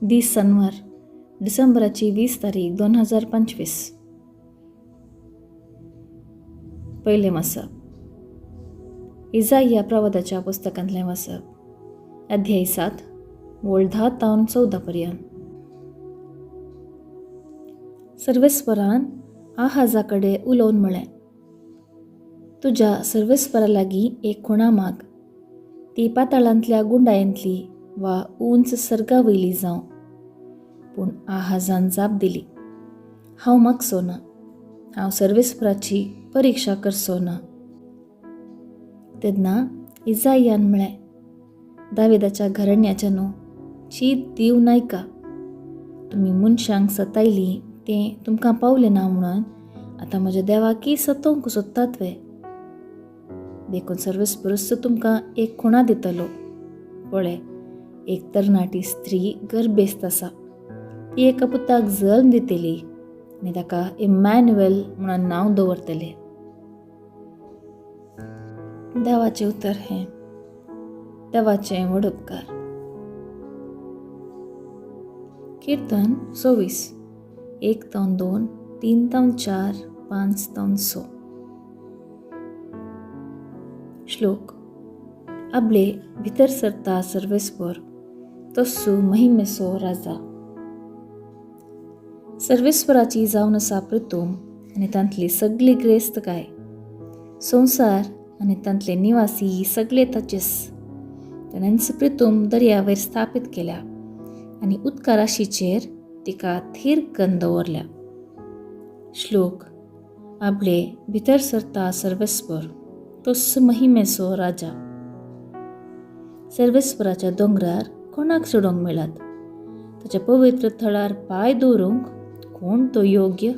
दीस सनवार, डिसेंबराची 20 तारीख 2025. पयलें वाचप इजाया प्रवादाच्या पुस्तकांतलें वाचप, अध्याय 7 वळ 10 तावन 14 पर्यंत. सर्वेस्परान आहाजा कडेन उलोवन म्हळें, तुज्या सर्वेस्परा लागीं एक खुणा माग, ती पाताळांतल्या गुंडायेंतली वा उंच सर्गा वयली जावं. पूण आहाजान जाप दिली, हांव मागचो ना, हांव सर्वेस्पराची परिक्षा करचो ना. तेन्ना इजायान म्हळें, दाविदाच्या घराण्याच्या न्हू चीत दिव नायका, तुमी मनशांक सतायलीं तें तुमकां पावलें ना म्हणून आतां म्हज्या देवाकी सतोवंक सोदतात वे. देखून सर्वेस्परूच तुमकां एक खुणा दितलो. पळय, एक तरणाटी स्त्री गर्भेस्त आसा, ती एका पुताक जल्म दितली आनी ताका इमॅन्युएल म्हणून नांव दवरतले. देवाचें उतर हें. देवाचें व्हड उपकार. किर्तन 26, 1 तावन 2, 3 तावन 4, 5 तावन 6. श्लोक. आपले भितर सरता सर्वेस्पर, तस्सू महिमेसो राजा. सर्वेस्पराची जावन आसा प्रितूम आनी तांतली सगळी ग्रेस्तकाय, संवसार आनी तांतले निवासी सगळे ताचेच. ताणेंच प्रितूम दर्या वयर स्थापीत केल्या आनी उदका राशीचेर तिका थीर करून दवरल्या. श्लोक. आपले भितर सरता सर्वेस्पर, तोच महिमेचो राजा. सर्वेस्पराच्या दोंगरार कोणाक चडोवंक मेळत? ताच्या पवित्र थळार पांय दवरूंक कोण तो योग्य?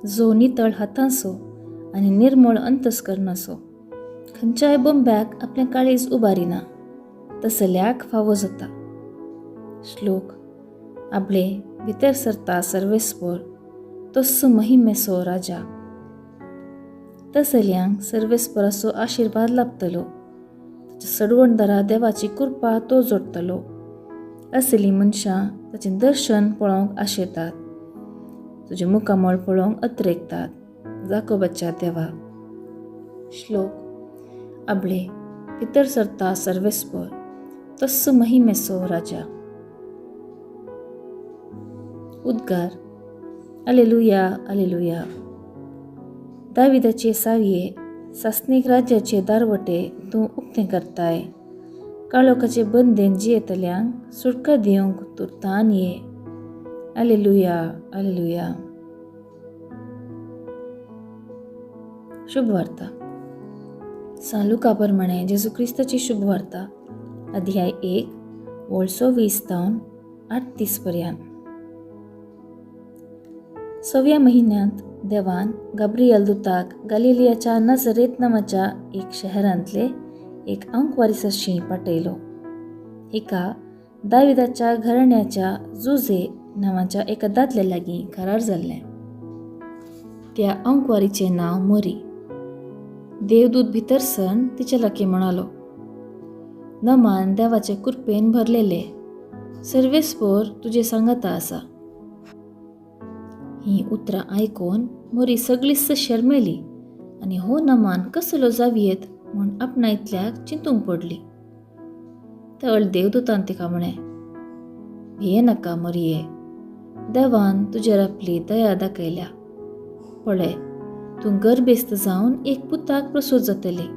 जो नितळ हातांचो आनी निर्मळ अंतस्करणाचो, खंयच्याय बोंब्याक आपलें काळीज उबारिना, तसल्याक फावो जाता. श्लोक. आपले भितर सरता सर्वेस्पर, तोच महिमेचो राजा. तसल्यांक सर्वेस्पराचो आशिर्वाद लाभतलो, ताच्या सडवणदारा देवाची कृपा तो जोडटलो. असलीं मनशां ताचें दर्शन पळोवंक आशेतात, तुजें मुखामळ पळोवंक अत्रेकतात, जाकोबाच्या देवा. श्लोक. आपले भितर सरता सर्वेस्पर, तस्स महिमेचो राजा. उद्गार. Alleluia, alleluia. दाविदाचे सावये सासनीक राज्याचे दारवटे तूं उक्तें करताय, काळोखाचे बंदेन जियेतल्यांक सुटका दिवंक तुर्तान ये. Alleluia, alleluia. शुभवार्ता. सान लुका प्रमाणे जेजू क्रिस्ताची शुभवार्ता, अध्याय 1 वळ 26 तावन 38 पर्यंत. 6व्या म्हयन्यांत देवान गाब्रियल दुताक गालिलियाच्या नजरेत नांवाच्या एक शहरांतले एक आंकवारीसरशीं पाठयलो. हिका दाविदाच्या घराण्याच्या जुजे नांवाच्या एका दादल्या लागीं करार जाल्लें. त्या आंकवारीचें नांव मोरी. देवदूत भितर सरून तिच्या लागीं म्हणालो, नमान देवाचे कृपेन भरलेले, सर्वेस्पर तुजे सांगाता आसा. हीं उतरां आयकून मोरी सगळीच शर्मेली आनी हो नमान कसलो जावयेत म्हूण आपणा इतल्याक चिंतूंक पडली. तळ देवदूतान तिका म्हळें, भिये नाका मोरये, देवान तुजेर आपली दया दाखयल्या. पळय, तूं गर्भेस्त जावन एक पुताक प्रसूत जातली,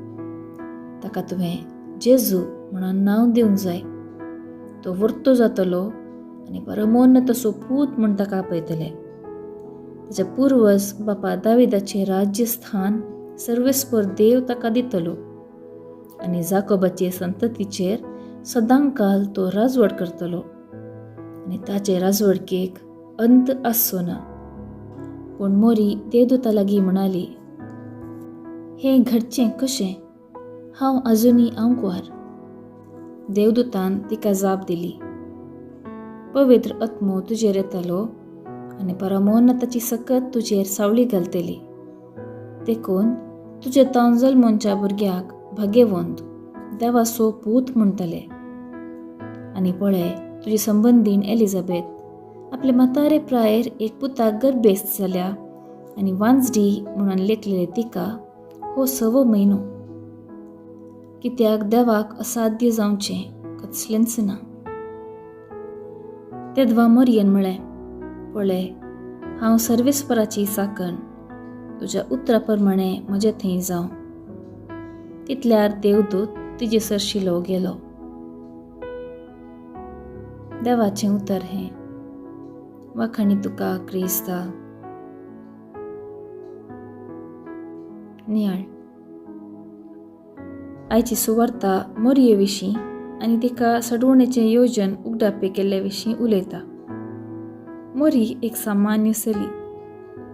ताका तुवें जेजू म्हणून नांव दिवंक जाय. तो वर्तो जातलो आनी परमोन्नताचो पूत म्हूण ताका आपयतले. ताच्या पुर्वज बापा दाविदाचें राज्यस्थान सर्वेस्पर देव ताका दितलो आनी जाकोबाचे संततीचेर सदांकाल तो राजवट करतलो आनी ताचे राजवटकेक अंत आसचो ना. पूण मोरी देवदूता लागीं म्हणाली, हें घडचें कशें? हांव अजुनूय आंकवार. देवदूतान तिका जाप दिली, पवित्र आत्मो तुजेर येतलो आनी परमोन्नताची सकत तुजेर सावळी घालतली, देखून तुजे तावन जल्मोनच्या भुरग्याक भाग्यवंत देवाचो पूत म्हणटले. आनी पळय, तुजी संबंदीण एलिझाबेथ आपले म्हातारे प्रायेर एक पुताक गर्भेस्त जाल्या आनी वांजडी म्हणून लेखलेले तिका हो सवो म्हयनो. कित्याक देवाक असाध्य जावचें कसलेंच ना. तेदवा मोरयेन म्हळें, पळय, हांव सर्वेस्पराची चाकण, तुज्या उतरा प्रमाणें म्हजे थंय जावं. तितल्यार देवदूत तिजे सरशिलो गेलो. देवाचें उतर हें. वाखाणी तुका क्रिस्ता. नियाळ. आयची सुवार्ता मोरये विशीं आनी तिका सडवणेचें योजन उगडापे केल्ले विशीं उलयता. मोरी एक सामान्य चली,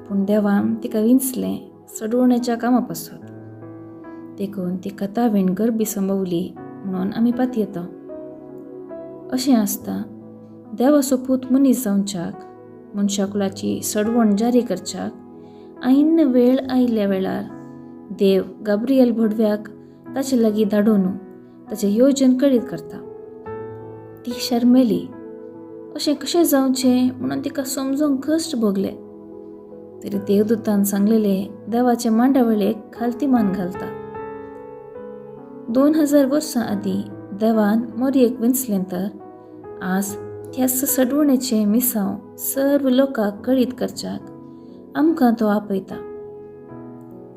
पूण देवान तिका विंचलें सडवणेच्या कामा पासत, देखून तिका तावेण गर्भी संभवली म्हणून आमी पातयेता. अशें आसता देवाचो पूत मनीस जावच्याक, मनशाकुलाची सडवण जारी करच्याक ऐन वेळ आयिल्ल्या वेळार देव गाब्रियल भोडव्याक ताचे लागीं धाडून ताचें योजन कळीत करता. ती शर्मेली. अशें कशें जावचें म्हणून तिका समजूंक कश्ट भोगले, तरी देवदूतान सांगलेले देवाचे मांडावळेक खालती मान घालता. 2000 वर्सां आदीं देवान मोरयेक विंचलें तर आज त्याच सडवणेचें मिसांव सर्व लोकांक कळीत करच्याक आमकां तो आपयता.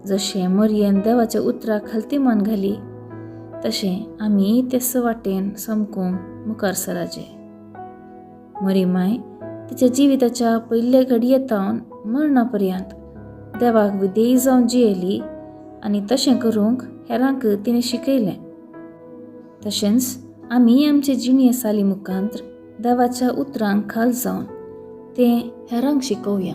जशें मोरयेन देवाच्या उतराक खालती मान घाली तशें आमी तेच वाटेन समकूंक मुखार सराचे. मोरी माय तिच्या जिविताच्या पयले घडये तावन मरणा पर्यंत देवाक विधेयी जावन जियेली आनी तशें करूंक हेरांक तिणें शिकयलें. तशेंच आमी आमचे जिणये साली मुखांत देवाच्या उतरांक खाल जावन तें हेरांक शिकोवया.